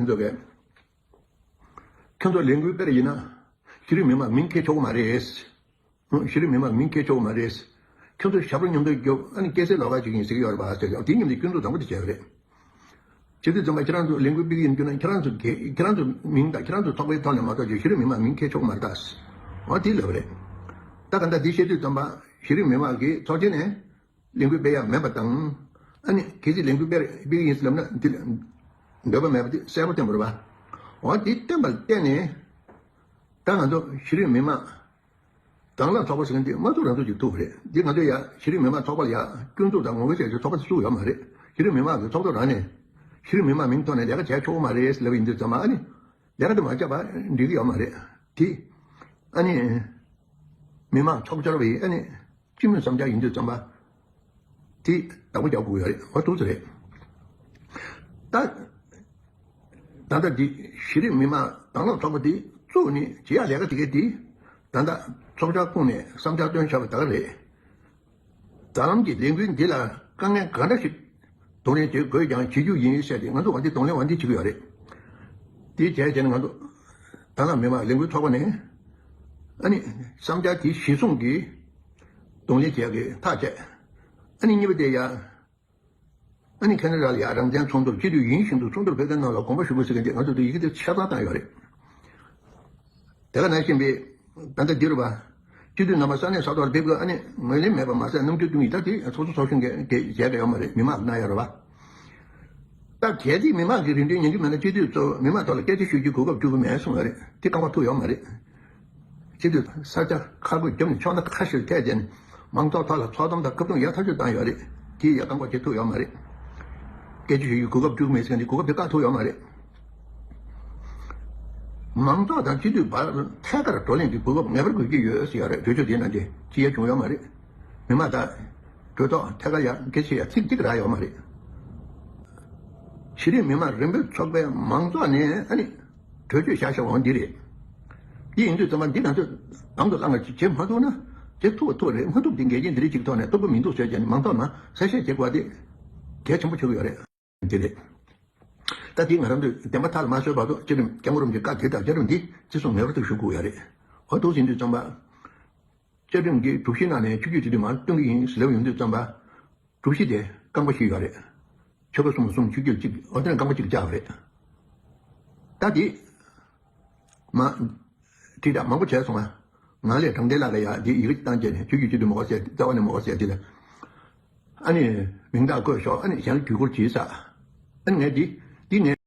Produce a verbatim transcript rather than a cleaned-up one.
ཚོ་གས། ཁྱོད་ཚོ་ལས་འགུལ་སྤེལ་ཡིན་ན། གཞི་རིམ་མི་མང་མིང་འཁྱེར་ཆོག་གི་མ་རེད། ཨང་། གཞི་རིམ་མི་མང་མིང་འཁྱེར་ཆོག་གི་མ་རེད། ཁྱོད་ཚོ་ཞབས་བྲོ་མཉམ་དུ་རྒྱོབ། ཨ་ནི་སྐྱེ་སའི་ལོགས་ཀ་ཅིག་ཡིན་ཟེར་གྱི་ཡོད་རེད་པ་ཟེར་གྱི། དེ་མཉམ་དུ་སྐྱོན་འཛུགས་བཟང་པོ་དེ་བྱས་པ་རེད། བྱེད་དུས་ཙམ་པ་ཁྱེད་རང་ཚོ་ལས་འགུལ་སྤེལ་གྱི་ཡིན་རྒྱུ་ན། ཁྱེད་རང་ཚོ་གི་ཁྱེད་རང་ཚོ་མིང་དང་ཁྱེད་རང་ཚོ་ཚོགས་པའི་ཐོག་ནས་མ་གཏོགས་ཀྱི་གཞི་རིམ་མི་མང་མིང་འཁྱེར་ཆོག་གི་མ་རེད་ད། འོ་དེ་ལབ་པ་རེད། ད་ག་འདྲ་འདི་བཤད་དུས་ཙམ་པ་གཞི་རིམ་མི་མང་གི་ཚོགས་ཆེན་ནས་ལས་འགུལ་སྤེལ་ཡ་མེད་པ་དང་། ཨ་ནི་གལ་སྲིད་ལས་འགུལ་སྤེལ་སྤེལ་གྱི་ཡིན་ཟེར་ལབ་ན། འདི་ལ་འདོད་པ་མེད་པ་དེ་གསལ་པོ་བསྟན་པ་རེད་པ། འོ་དེ་བསྟན་པ་ལ་བརྟེན་ནས། ད་ང་ཚོ་གཞི་རིམ་མི་མང་དྭང་བླངས་ཚོགས་པ་ཟེར་མཁན་དེ་མ་ཐུག་རང་ཚོ་ཅིག་ཐུག་པ་རེད། འདི་ང་ཚོ་ཡ་གཞི་རིམ་མི་མང་ཚོགས་པ་ལ་ཡ་སྐྱོན་འཛུགས་དང་ངོ་རྒོལ་བྱས་ཏེ་ཚོགས་པ་དེ་བཙུགས་ཡོད་མ་རེད། གཞི་རིམ་མི་མང་གི་ཚོགས་གཙོ་རང་ནས་གཞི་རིམ་མི་མང་མིང་ཐོག་ནས་ལས་ཀ་བྱས་ཆོག་གི་མ་རེད་ལབ་ཡིན་དུས་ཙམ་པ། ཨ་ནི་ལས་ཀ་དེ་མ་བྱས་པ་འགྲིག་གི་ཡོད་མ་རེད་དེ། ཨ་ནི་མི་མང་ཚོགས་སྦྱོར་བའི། ཨ་ནི་སྤྱི་མོས་བསམ་འཆར་ཡིན་དུས་ཙམ་པ། དེ་བདག་པོ་རྒྱག་དགོས་ཡོད་རེད། འོ་འདུག་ཟེར་རེད། ད་ད་ལྟ་འདི་གཞི་རིམ་མི་མང་དྭང་བླངས་ཚོགས་པ་འདི་བཙུགས་ནས་བྱེད་ཡག་ལས་ཀ་དེ་གས་དེ། ད་ལྟ་ཚོགས་བཅར་ཁོངས་ནས་བསམ་འཆར་བཏོན་བཞག་པ་ད་ག་རེད། ད་ལམ་གྱི་ལས་འགུལ་འདི་ལ་དཀའ་ངལ་ག་འདྲ་ཞིག་གདོང་ལེན་བྱེད་དགོས་ཀྱང་བྱེད་རྒྱུ་ཡིན་ཟེར་ཏེ། ང་ཚོ་འོ་འདི་གདོང་ལེན་འོ་འདི་བྱེད་ཀྱི་ཡོད་རེད། དེ་བྱས་བྱས་ནས་ང་ཚོ་དྭང་བླངས་མི་མང་ལས་འགུལ་ཚོགས་པ་ནས། ཨ་ནི་བསམ་འཆར་དེ་གཞི་བཟུང་གིས་གདོང་ལེན་བྱེད་ཡག་གི་ཐག་བཅད། ཨ་ནི་གཉིས་པ་དེ་ཡ། ཨ་ནི་ཁེ་ན་ཌ་ལ་ཡ་རང་བཙན་ཚོགས་འདུར་སྤྱི་འཐུས་ཡིན་བཞིན་དུ་ཚོགས་འདུར་ཕེབས་མཁན་རྣམས་ལ་དགོངས་པ་ཞུ་དགོས་ཟེར་མཁན་དེ། ང་ཚོ་དེ་ཡི་གེ་དེ་ཆ་ཚང་བཏང་ཡོད་རེད། དེ་ག་ནང་བཞིན་པའི་ད་ལྟ་འདི་རུ་བ། སྤྱི་འཐུས་རྣམ་པ་ས་གནས་ས་ཐོག་ལ་ཕེབས་དགོས། ཨ་ནི་ངོས་ལེན་མེད་པ་མ་ཟད་རྣམ་འགྱུར་བསྟན་གྱི། ད་དེ་ཚོགས་གཙོ་ཚོགས་གཞོན་གྱིས་གི་བྱས་པ་ཡོད་མ་རེད། མི་མང་གནང་ཡོད་རེད་བ། ད་གལ་ཏེ་མི་མང་གི་རེ་འདུན་ཉན་གྱི་མེད་ན། སྤྱི་འཐུས་ཚོ་མི་མང་ཐོག་ལ་སྐད་ཆ་ཤོད་རྒྱུའི་གོ་སྐབས་སྤྲོད་ཀྱི་མེད་གསུངས་ཡོད་རེད། དེ་རྐང་པ་ཐུག་ཡོད་མ་རེད། སྤྱི་འཐུས་ས་ཆ་ཁག་པོ་བརྒྱབ་ནས་ཕྱོགས་སྣ་ཁ་ཤས་ཐད་དེ་ནས་མང་ཚོགས་ཐོག་ལ་ཚོགས་གཏམ་དང་བཀའ་བསྡུར་ཡག་ཐག་ཆོད་བཏང་ཡོད་རེད། དེ་ཡང་རྐང་པ་དེ་ཐུག་ཡོད་མ་རེད། སྐད་ཆ་ཤོད་རྒྱུའི་གོ་སྐབས་སྤྲོད་ཀྱི་མེད་ཟེར་མཁན་དེ་གོ་སྐབས་དེ་བཀག་ཐུབ་ཡོད་མ་རེད། མང་ཚོགས་དང་སྤྱི་འཐུས་བར་ཐད་ཀར་བགྲོ་གླེང་གི་གོ་སྐབས་ངེས་པར་དགོས་ཀྱི་ཡོད་ཟེར་ཡོད་རེད། གྲོས་ཆོད་དེའི་ནང་དེ་ཅི་ཡང་བྱུང་ཡོད་མ་རེད། མི་མང་དང་གྲོས་ཚོགས་ཐད་ཀར་ཡང་སྐད་ཆ་ཡང་ཚིག་གཅིག་རག་ཡོད་མ་རེད། གཞི་རིམ་མི་མང་རིམ་པས་ཚོགས་པའི་མང་ཚོགས་ནས། ཨ་ནི་གྲོས་ཆོད་བཞག་བཞག་འོང་འདི་རེད། འདི་ཡིན་དུས་ཙམ་པ་འདི་ང་ཚོས་དང་དུ་བླངས་ཀྱིས་བྱེད་མ་ཐུབ་ན། བྱེད་ཐུབ་པ་ཐུབ་རེད། མ་ཐུབ་འདི་འགལ་རྐྱེན་འདི་རིགས་གཅིག་ཐོག་ནས་ཐུབ་ཀྱི་མི་འདུག་ཟེར་བྱས་ནས་མང་ཚོགས་ནང་གསལ་བཤད་བྱེད་དགོས་པ་དེ་གལ་ཆེན་པོ་ཆགས་ཀྱི་ཡོད་རེད། འདི་རེད། ད་འདི་ང་རང་ཚོས་བདེན་པ་མཐའ་ལ་མ་བཟོས་བར་དུ་བཅའ་ཁྲིམས། སྐྱབས་མགོན་རིན་པོ་ཆེའི་བཀའ་འདི་དང་བཅའ་ཁྲིམས་འདི་བརྩི་སྲུང་ངེས་པར་དུ་ཞུ་དགོས་ཡ་རེད། འོ་འདུག་ཟིན་དུས་ཙམ་པ། བཅའ་ཁྲིམས་ཀྱི་གྲུ་བཞི་ནང་ནས་ཆོས་བརྒྱུད་སྤྱི་འཐུས་མར་བཏོན་གྱི་ཡིན་ཟེར་ལབ་ཡོང་དུས་ཙམ་པ། གྲུ་བཞི་དེ་རྐང་པ་བཞི་ཡོད་རེད། ཆོལ་ཁ་གསུམ་ལ་གསུམ། ཆོས་བརྒྱུད་གཅིག་འོ་དེ་ནས་རྐང་པ་གཅིག་བཅག་པ་རེད། ད་དེ་མ་དྲིལ་བསྒྲགས་མང་པོ་བྱས་སོང་ང་། ང་ལས་དྲང་བདེན་ལགས་ལ་ཡ་དེ་ཡི་གེ་བཏང་བྱས་ནས། ཆོས་བརྒྱུད་སྤྱི་འཐུས་མ་དགོས་ཟེར། རྩ་བ་ནས་མ་དགོས་ཟེར་དེ་ལ། ཨ་ནི་མིང་རྟགས་བཀོད་ཤོག་ཨ་ནི་གཞན་ལ་དུས་འཁོར་བྱེད་ས། ཨ་ནི་ངས་འདི་འདི་ངས།